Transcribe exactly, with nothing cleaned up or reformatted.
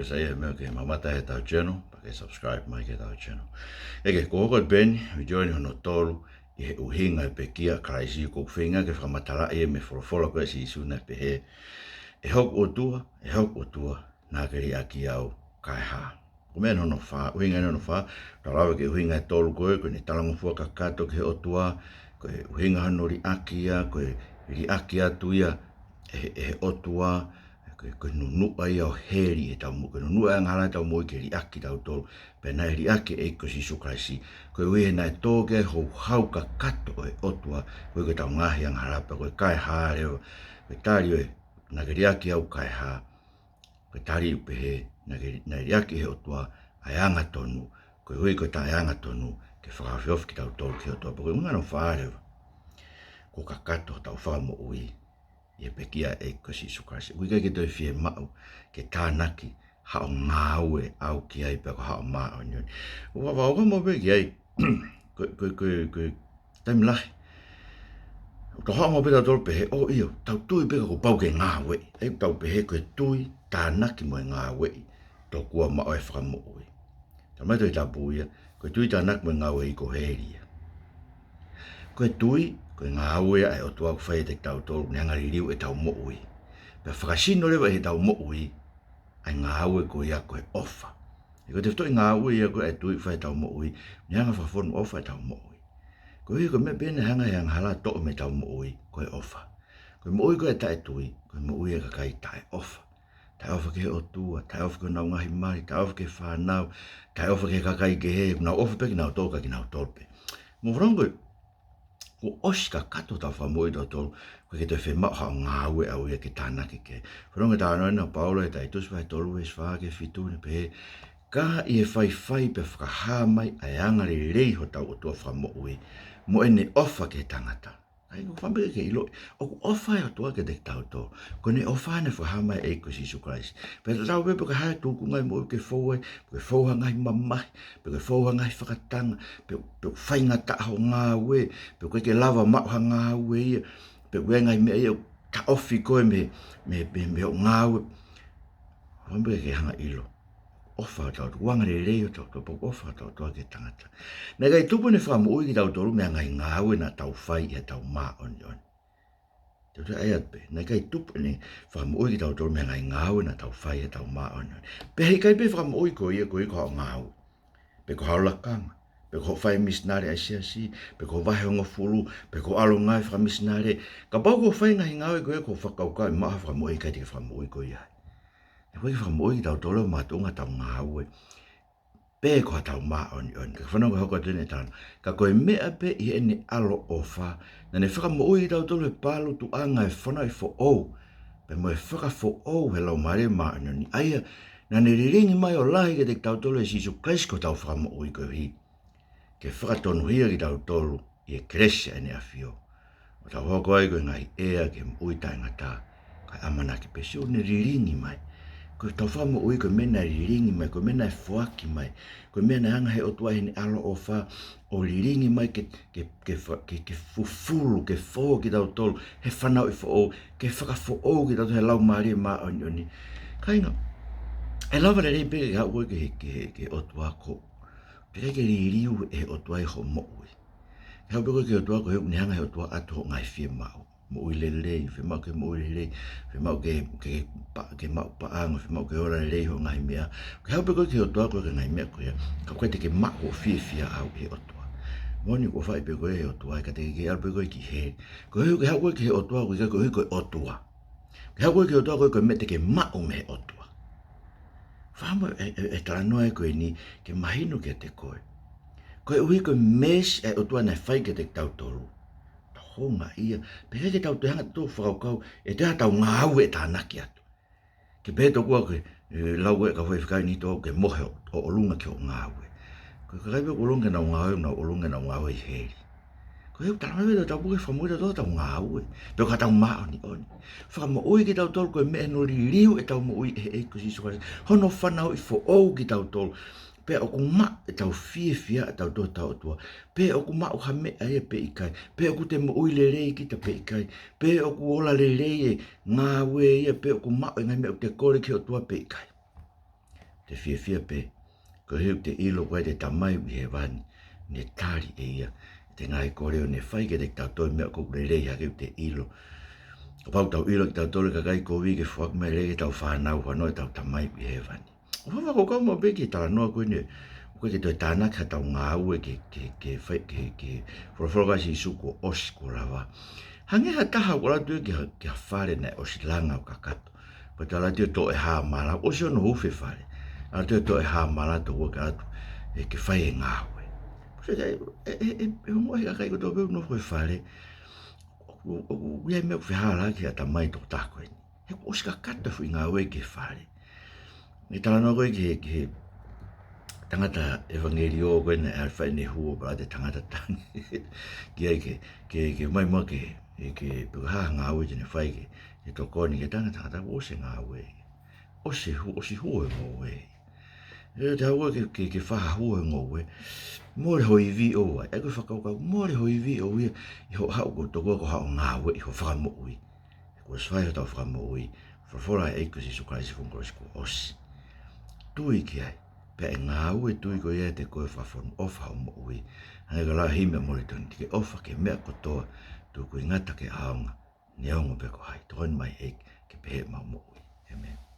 Sai e meʻa ke mamata he tau channel, pea ke subscribe mai ki he tau channel. ʻEke, ko hoku Ben, vitiō ni hono tolu, ʻi he ʻuhinga e pekia ʻa Kalaisi, ʻoku ou feinga ke fakamatalaʻi e meʻa folofola ko ē ʻa Sīsū naʻe pehē, ʻE hoku ʻOtua, ʻe hoku ʻOtua, naʻa ke liʻaki au kae hā. Ko e meʻa hono fā, ʻuhinga hono fā, tau lave ki he ʻuhinga ʻe tolu ko ē, ko ʻene talangofua kakato ki he ʻOtua, ko e ʻuhinga hono liʻaki ia, ko e liʻaki atu ia ʻe he, ʻe he ʻOtua, ko e, ko e nunuʻa ia ʻo heli ʻetau moʻui, ko e nunuʻa e angahala ʻetau moʻui ke liʻaki tautolu, pea naʻe liʻaki ʻe he ʻEiki ko Sīsū Kalaisi. Koeʻuhi he naʻe tō ki ai e houhau kakato ʻo e ʻOtua, koeʻuhi ko ʻetau ngaahi angahala, pea ko e kae hā leva, ko e tali ʻo e, naʻa ke liʻaki au kae hā, ko e tali ʻoku pehē, naʻa ke, naʻe liʻaki ʻe he ʻOtua ʻa e angatonu, koeʻuhi ko e taʻeangatonu, ke fakaofiofi kitautolu ki he ʻOtua, pea ko e ʻuhinga hono fā leva, kuo kakato hotau fakamoʻui ʻi he pekia ʻa e ʻEiki ko Sīsū Kalaisi. ʻOku ʻikai ke toe fiemaʻu ke tānaki haʻo ngāue ʻau ki ai pe ko haʻo māʻoniʻoni. ʻOku ou vakai maʻu pē ki ai, ko, ko, ko, ko e taimi lahi, ʻoku tau haʻu maʻu pē tautolu pehē, ʻō ʻio, tau tui pē ka kuo pau ke ngāueʻi. ʻOku tau pehē ko e tui tānaki mo e ngāueʻi, tokua maʻu e fakamoʻui. Talamai ʻe he Tohi Tapu ia, ko e tui tānaki mo e ngāueʻi ko heli ia. Ko e tui, ko e ngāue ʻa e ʻOtua ʻoku fai ʻiate kitautolu, ne hanga ʻo liliu ʻetau moʻui. Pea fakasino leva ʻi heʻetau moʻui ʻa e ngāue ko ia ko e ʻofa. He ko e tefitoʻi ngāue ia ko ē ʻa e tui ʻoku fai ʻi heʻetau moʻui, ne hanga ʻo fakafonu ʻofa ʻetau moʻui. Koeʻuhi ko e meʻa pē naʻe hanga ʻe he angahala ʻo toʻo mei heʻetau moʻui, ko e ʻofa. Ko e moʻui ko ē ʻa e taʻetui, ko e moʻui ʻa e kakai taʻeʻofa. Taʻeʻofa ki he ʻOtua, taʻeʻofa ki honau ngaahi mali, taʻeʻofa ki he fānau, taʻeʻofa ki he kakai kehe, nau ʻofa pē kinautolu kia kinautolu pē. Mou fanongo, kuo ʻosi kakato hotau fakamoʻui ʻatautolu, ʻoku ʻikai ke toe fiemaʻu haʻo ngāue ʻau ia ke tānaki ki ai. Fanongo ki he talanoa ʻa Paula ʻi he Taitusi vahe tolu veesi fā ki he fitu, ne pehē, Ka ʻi he faifai pea fakahā mai ʻa e angalelei hotau ʻOtua Fakamoʻui, mo ʻene ʻofa ki he tangata. ʻA ia ʻoku ou fakaʻamu pē ke ke ʻiloʻi, ʻoku ʻofa e ʻOtua kiate kitautolu. Ko ʻene ʻofa naʻe fakahā mai ʻe he ʻEiki ko Sīsū Kalaisi. Pea tatau pē pe ko e hā e tūkunga ʻo e moʻui ʻoku ke fou ai, pe ko e fou ha ngaahi mamahi, pe ko e fou ha ngaahi fakatanga, pe, pe ʻoku faingataʻa hoʻo ngāue, pe ʻoku ʻikai ke lava maʻu ha ngāue ia, pe ʻoku ʻi ai e ngaahi meʻa ia ʻoku taʻofi koe mei, mei, mei, mei hoʻo ngāue. ʻOku ou fakaʻamu pē ke ke hanga ʻo ʻilo, ʻofa hotau ʻOtua, ʻoku angalelei hotau ʻOtua, pea ʻoku ʻofa hotau ʻOtua ki he tangata. Naʻe ʻikai tupu ʻene fakamoʻui kitautolu mei he ngaahi ngāue naʻa tau fai ʻi heʻetau māʻoniʻoni. Te u toe ʻai atu pē, naʻe ʻikai tupu ʻene fakamoʻui kitautolu mei he ngaahi ngāue naʻa tau fai ʻi heʻetau māʻoniʻoni. Pea he ʻikai pē fakamoʻui ko ia koeʻuhi ko haʻo ngāue, pe ko haʻo lakanga, pe ko hoʻo fai misinale ʻa e siasi, pe ko hoʻo vahe hongofulu, pe ko hoʻo ʻalu ngāue fakamisinale. Kapau ʻoku ke fai e ngaahi ngāue ko ia ko hoʻo fakakaukau ʻe maʻu ha fakamoʻui, ʻikai te ke fakamoʻui koe ia. He ʻoku ʻikai ke fakamoʻui kitautolu ʻe he makatuʻunga hotau ngāue, pe ko haʻatau māʻoniʻoni. Ka ke fanongo ki he hoko atu eni e talanoa. Ka ko e meʻa pē ʻi heʻene ʻaloʻofa, naʻa ne fakamoʻui kitautolu he pālutuʻanga ʻo e fanauʻi foʻou, pea mo e fakafoʻou ʻi he Laumālie Māʻoniʻoni. ʻA ia naʻa ne lilingi mai ʻo lahi kiate kitautolu ʻia Sīsū Kalaisi ko hotau Fakamoʻui, koeʻuhi ke fakatonuhia kitautolu ʻi he kelesi ʻa ʻEne ʻAfio, ʻo tau hoko ai ko e ngaahi ʻea ki he moʻui taʻengata, kae ʻamanaki pē. Sio, ne lilingi mai. Ko hotau Fakamoʻui ko e meʻa naʻe lilingi mai, ko e meʻa naʻe foaki mai, ko e meʻa naʻe hanga ʻe he ʻOtua ʻi heʻene ʻaloʻofa ʻo lilingi mai ke, ke, ke fa-, ke, ke fufulu, ke foua kitautolu he fanauʻi foʻou, ke fakafoʻou kitautolu he Laumālie Māʻoniʻoni. Kāinga, ʻe lava lelei pē ke haʻu koe ki he, ki he, ki he ʻOtua ko, pea ʻikai ke liliu ʻe he ʻOtua ʻi hoʻo moʻui. Ke haʻu pē koe ki he ʻOtua koeʻuhi ne hanga ʻe he ʻOtua ʻoatu hoʻo ngaahi fiemaʻu. Moʻui lelei, fiemaʻu ke moʻui lelei, fiemaʻu ke, ke pa-, ke maʻu paʻanga, fiemaʻu ke ola lelei hoʻo ngaahi meʻa. Ke haʻu pē koe ki he ʻOtua koeʻuhi ko e ngaahi meʻa ko ia, ka ʻoku ʻikai te ke maʻu hoʻo fiefia ʻau ʻi he ʻOtua. Moʻoni kuo ʻofaʻi pē koe ʻe he ʻOtua, ka teʻeki ke ʻalu pē koe ki heli. Koeʻuhi ke haʻu koe ki he ʻOtua koeʻuhi ko e ʻOtua. Ke haʻu koe ki he ʻOtua koeʻuhi ko e meʻa te ke maʻu mei he ʻOtua. Fakaʻamu e, e, e talanoa ko eni ke mahino kiate koe. Koeʻuhi ko e meesi ʻa e ʻOtua naʻe fai kiate kitautolu, tau houngaʻia, pea ʻikai ke tau toe hanga ʻo fakakaukau ʻe toe ʻi ai haʻatau ngāue ʻe tānaki atu. Ke pehē tokua ke, e, lau ʻe he kau faifekau ʻi Niutō ke mohe ʻo, ʻo ʻolunga ki hoʻo ngāue. Ko e kakai pē ʻoku ʻolunga ki heʻenau ngāue, nau ʻolunga ki heʻenau ngāue ʻi heli. Ko e talamai ʻe he Tohi Tapu ke fakamoʻui kitautolu ʻi heʻetau ngāue, pe ko haʻatau māʻoniʻoni. Fakamoʻui kitautolu ko e meʻa hono liliu ʻetau moʻui ʻe he ʻEiki ko Sīsū Kalaisi, hono fanauʻi foʻou kitautolu. Pea ʻoku maʻu ʻetau fiefia ʻatautolu ʻi hotau ʻOtua, pe ʻoku maʻu ha meʻa ia pe ʻikai, pe ʻoku te moʻui lelei kita pe ʻikai, pe ʻoku ola lelei e ngāue ia, pe ʻoku maʻu e ngaahi meʻa ʻoku te kole ki he ʻOtua pe ʻikai. te fiefia pē, koeʻuhi ʻoku te ʻilo ko e ʻa e Tamai ʻi hēvani, ne tali ʻe ia ʻete ngaahi kole ʻo ne fai kiate kitautolu e meʻa ʻoku lelei hake ʻoku te ʻilo. Kapau ʻoku tau ʻilo kitautolu e kakai kovi ke foaki mai e lelei ki heʻetau fānau, huanoa ʻetau Tamai ʻi hēvani. ʻOku ou fakakaukau maʻu pē ki he talanoa ko eni, ʻoku ʻikai ke toe tānaki haʻatau ngāue ke, ke, ke fai, ke, ke folofola ʻa Sīsū kuo ʻosi kuo lava. Hangē ha taha ʻoku ʻalu atu ia ki ha, ki ha fale naʻe ʻosi langa ʻo kakato. Pea tala atu ia ʻe toʻo e hāmala, ʻosi hono huufi e fale. ʻAlu atu ia ʻe toʻo e hāmala, toʻo ua ke ʻalu atu, ʻe ke fai e ngāue. Pea ʻoku ʻikai, ʻe, ʻe, ʻe, ʻe ongoʻi e kakai kotoa pē ʻoku nofo he fale. ʻOku, ʻoku, ʻoku ʻi ai e meʻa ʻoku fehālaaki he ʻatamai ʻo e tokotaha ko eni. He kuo ʻosi kakato e foʻi ngāue ki he fale. ʻI he talanoa ko ē ki he, ki he tangata ʻevangeliō ko ē naʻe ʻalu ʻo fai ʻene huo pea ʻalu atu e tangata tangi ki ai ke, ke, ke ʻomai muʻa ke, ke, ke pehē ha ngāue te ne fai ke, ke tokoni ki he tangata, tangata kuo ʻosi e ngāue. ʻOsi e hu-, ʻosi huo e ngoue. ʻE te haʻu ke, ke, ke fai ha huo e ngoue. Mole ho ivi ʻoʻou ai. ʻA ia ko e fakakaukau, mole ho ivi ʻoʻou ia ʻi hoʻo haʻu ʻo tokua ko haʻo ngāue ʻi hoʻo fakamoʻui. He kuo ʻosi fai hotau fakamoʻui. Folofola ʻa e ʻEiki ko Sīsū Kalaisi he funga kolosi kuo ʻosi. Tui ki ai. Pea ʻe ngāue e tui ko ia ʻiate koe ʻo fakafonu ʻofa hoʻo moʻui. Hangē ko e lau ʻa e himi ʻa Molitoni, te ke ʻofa ki he meʻa kotoa, tuku ʻi ngata ke ʻaonga, neongo pe ko hai. Tokoni mai ʻEiki ke pehē ʻemau moʻui. ʻĒmeni.